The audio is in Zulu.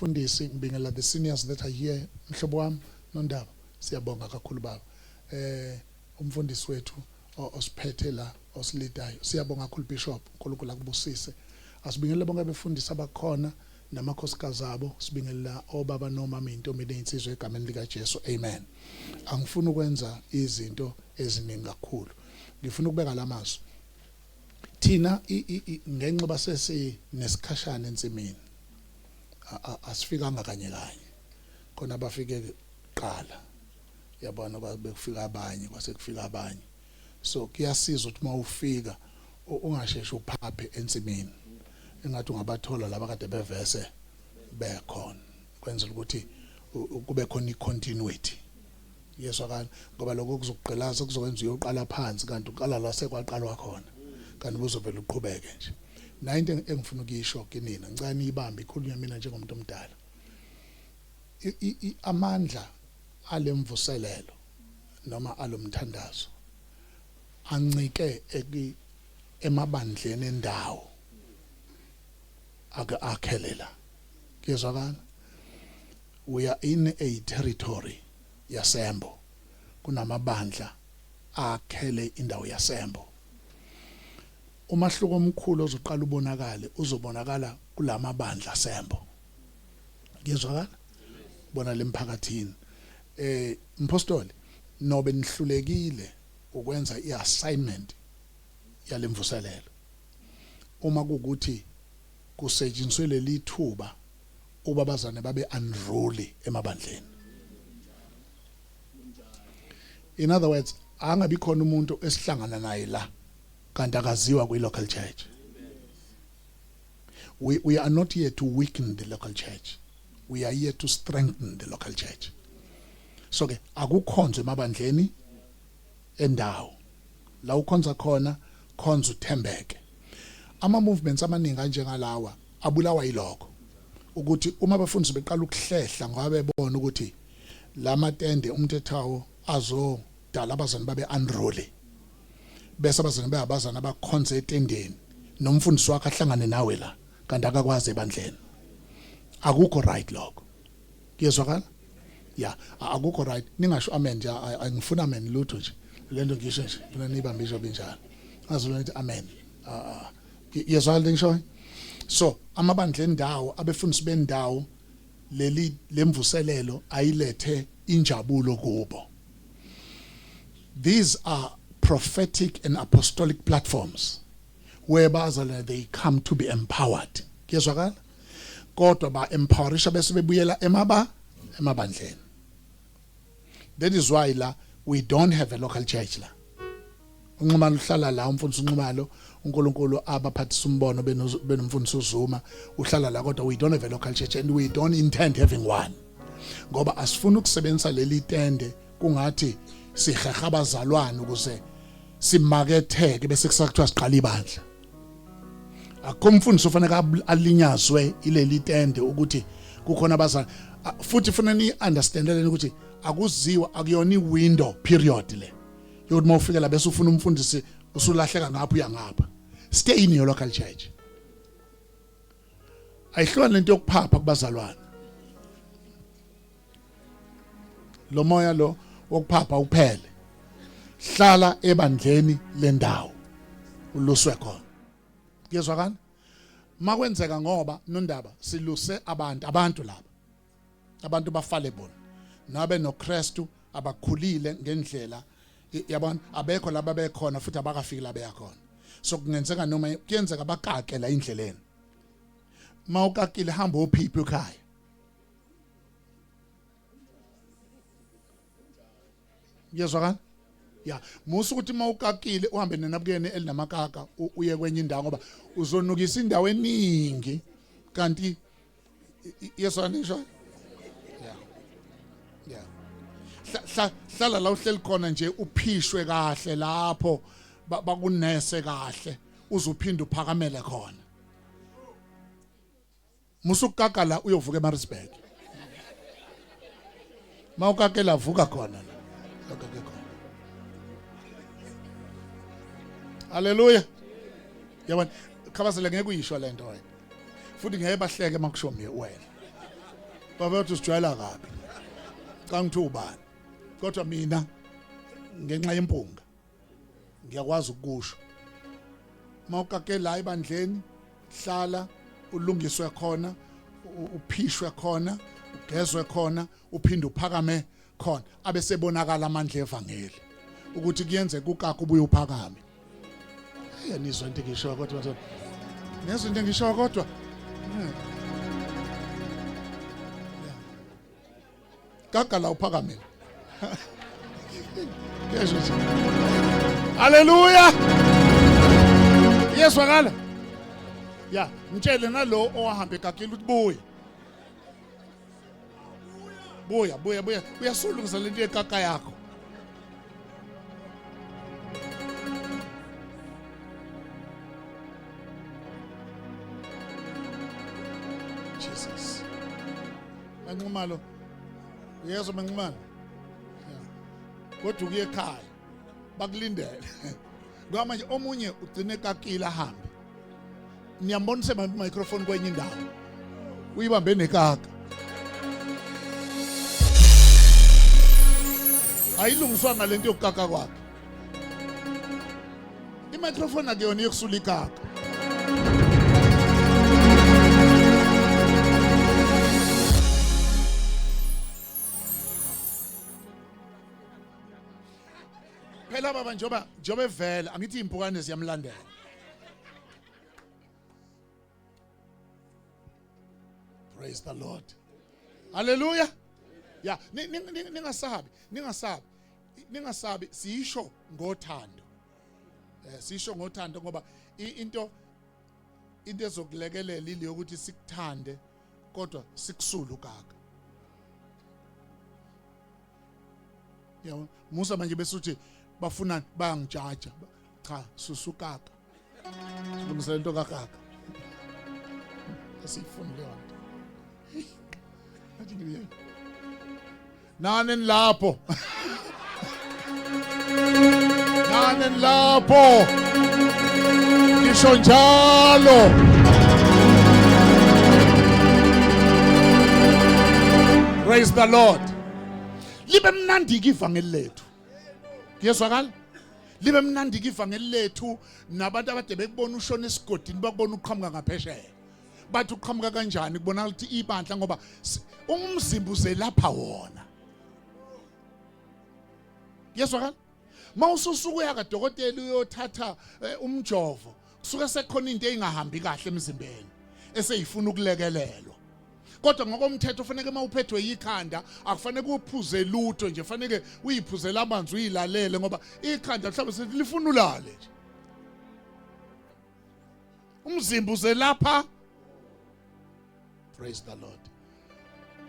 Mfundisi ngibingelela the seniors that are here mhlobo wami nondaba siyabonga kakhulu baba eh umfundisi wethu osiphethe la osilidayo siyabonga kakhulu bishop uNkulunkulu akubusise asibingelele bonke abefundisi abakhona namakhosikazi abo sibingelela obaba nomama intombi nezinsizwa egameni lika Jesu amen angifuni ukwenza izinto eziningi kakhulu ngifuna ukubeka lamazwi thina ngenxa basesi nesikhashana ensimini asifikanga kanye kanye khona abafike kuqala yabona bekufika abanye kwase kufika abanye so kuyasiza ukuthi uma ufika ungasheshi uphaphe ensimini engathi ungabathola laba kade bevese bekhona kwenzela ukuthi kube khona icontinuity yezwakala ngoba lokho kuzokugqilaza kuzokwenza uyoqala phansi kanti uqala la sekwaqalwa khona kanti buzovela uqhubeke nje nayo into engifuna ukuyisho kinina ngicela niyibambe ikhulunywa mina njengomuntu omdala amandla alemvuselelo noma alomthandazo ancike emabandleni endawo ake akhelela kuyezwakala we are in a territory yasembo kunamabandla akhele indawo yasembo umahluko omkhulu ozoqala ubonakale uzobonakala kulamabandla sembo ngiyezwakala bona lemphakathini eh mpostoli nobe nihlulekile ukwenza iassignment yalemvuselelo uma kukuthi kusetshenziswe leli thuba ukuba abazane babe unruly emabandleni in other words angabi khona umuntu esihlangana naye la kanti akaziwa kwi local church we are not here to weaken the local church we are here to strengthen the local church so ke akukhonzwe emabandleni endawo la ukhonza khona khonza uthembeke ama movements amaningi anjengalawa abulawa yilokho ukuthi uma abafundisi beqala ukuhlehla ngoba bebona ukuthi lamatende umthethawo azodala abazali babe unruly bese abazali bayabazana abakhonze etendeni nomfundisi wakhe ahlangane nawe la kanti akakwazi ebandleni akukho right lokho kuyezwakala ya akukho right ningasho amen nje angifuna amen lutho nje lento ngisho nje mina nibambe isho binjalo azolona nithi amen yezwakala ngisho so amabandla endawo abefundisi bendawo leli lemvuselelo ayilethe injabulo kubo these are prophetic and apostolic platforms where bazalwane they come to be empowered kuyezwakala kodwa ba empowerisha bese bebuyela emaba emabandleni that is why la we don't have a local church la unxumalo uhlala la umfundisi unxumalo uNkulunkulu abaphathisa umbono benomfundisi uZuma uhlala la kodwa we don't have a local church and we don't intend having one ngoba asifuni ukusebenzisa leli tende kungathi siheha abazalwane ukuze simaketheke bese kusakuthiwa siqala ibandla akukho umfundisi ofanele alinyazwe ileli tende ukuthi kukhona abazali futhi funa ni understandeleni ukuthi akuziwa akuyona i-window period le yokuthi uma ufika la bese ufuna umfundisi usulahleka ngapha uya ngapha stay in your local church ayihlwani lento yokuphapha kubazalwane lo moya lo wokuphapha uphele hlala ebandleni lendawo uluswe khona kuyezwakala makwenzeka ngoba nondaba siluse abantu abantu laba abantu bafale bona nabe noKristu abakhulile ngendlela yabona abekho laba bekhona futhi abakafiki la beyakhona so kungenzeka noma kuyenzeka bakake la endleleni mawukakile hamba ophiphe ekhaya Ngiyezwakala? Ya, musa ukuthi uma ukakile uhambe nenabukeni elinamakaka uye kwenye indawo ngoba uzonukisa indawo eningi kanti yeswa nisho? Ya. Ya. Hlala la uhleli khona nje uphishwe kahle lapho bakunese kahle uzuphinde uphakamele khona. Musukaka la uyovuka eMaritzburg. Mawukakela vuka khona la. Ukake khona. Haleluya. Yabona khabazela ngeke uyisho lento wena. Futhi ngeke bahleke makusho wena. Bafethu sijwayela kabi. Cha ngithi ubani. Kodwa mina ngenxa yempunga ngiyakwazi ukusho. Mawukake la ebandleni hlala ulungiswe khona uphishwe khona ugezwe khona uphinde uphakame khona abesebonakala amandla evangeli ukuthi kuyenzeka ukaka ubuye uphakame. Nizwa into engisho kodwa nizwa into engisho kodwa Gaga la uphakamile. Kesho nje. Haleluya. Iyezwakala? Ya, mtshele nalo owahamba egagile ukuthi buya. Buya, buya, buya. Uyasulungisa lento yekaka yakho. Jesus. Manxumalo. Uyezwa Manxumalo? Kodwa ukuye ekhaya bakulindele. Ngoba manje omunye ugcine kakile ahambe. Niyambona usebambe microphone kwenye indawo. Uyibambe nekaka. Ayilungiswanga lento yokukaka kwakhe. I-microphone akuyona yokusula ikaka. Phela baba njoba njoba evela angithi impukane ziyamlandela. Praise the Lord. Hallelujah. Ya, ningasabi, ningasabi. Ningasabi sisho ngothando. Eh sisho ngothando ngoba into into ezokulekelela ile yokuthi sikuthande kodwa sikusulu kaka. Yabo, musa manje bese uthi bafuna bayangijaja. Cha, susukaka. Silungisa into kakaka. Asiyifuni leyo nto. Athi ngiye. Nani lapho. Nani lapho. Ngisho njalo. Praise the Lord. Libe mnandi ke ivangeli lethu. Kuyezwakala? Libe mnandi ke ivangeli lethu nabantu abade bekubona ushona esigodini bakubona uqhamuka ngaphesheya. Bathi uqhamuka kanjani kubonakala ukuthi ibandla ngoba umzimba uzelapha wona. Kuyezwakala? Mawususuka uya kadokotela uyothatha eh, umjovo kusuke sekukhona into engahambi kahle emzimbeni eseyifuna ukulekelelwa. Kodwa ngokomthetho kufanele uma uphethwe yikhanda akufanele uphuze lutho nje fanele uyiphuzele amanzi uyilalele ngoba ikhanda mhlawumbe sethi lifuna ulale nje. Umzimba uzelapha. Praise the Lord.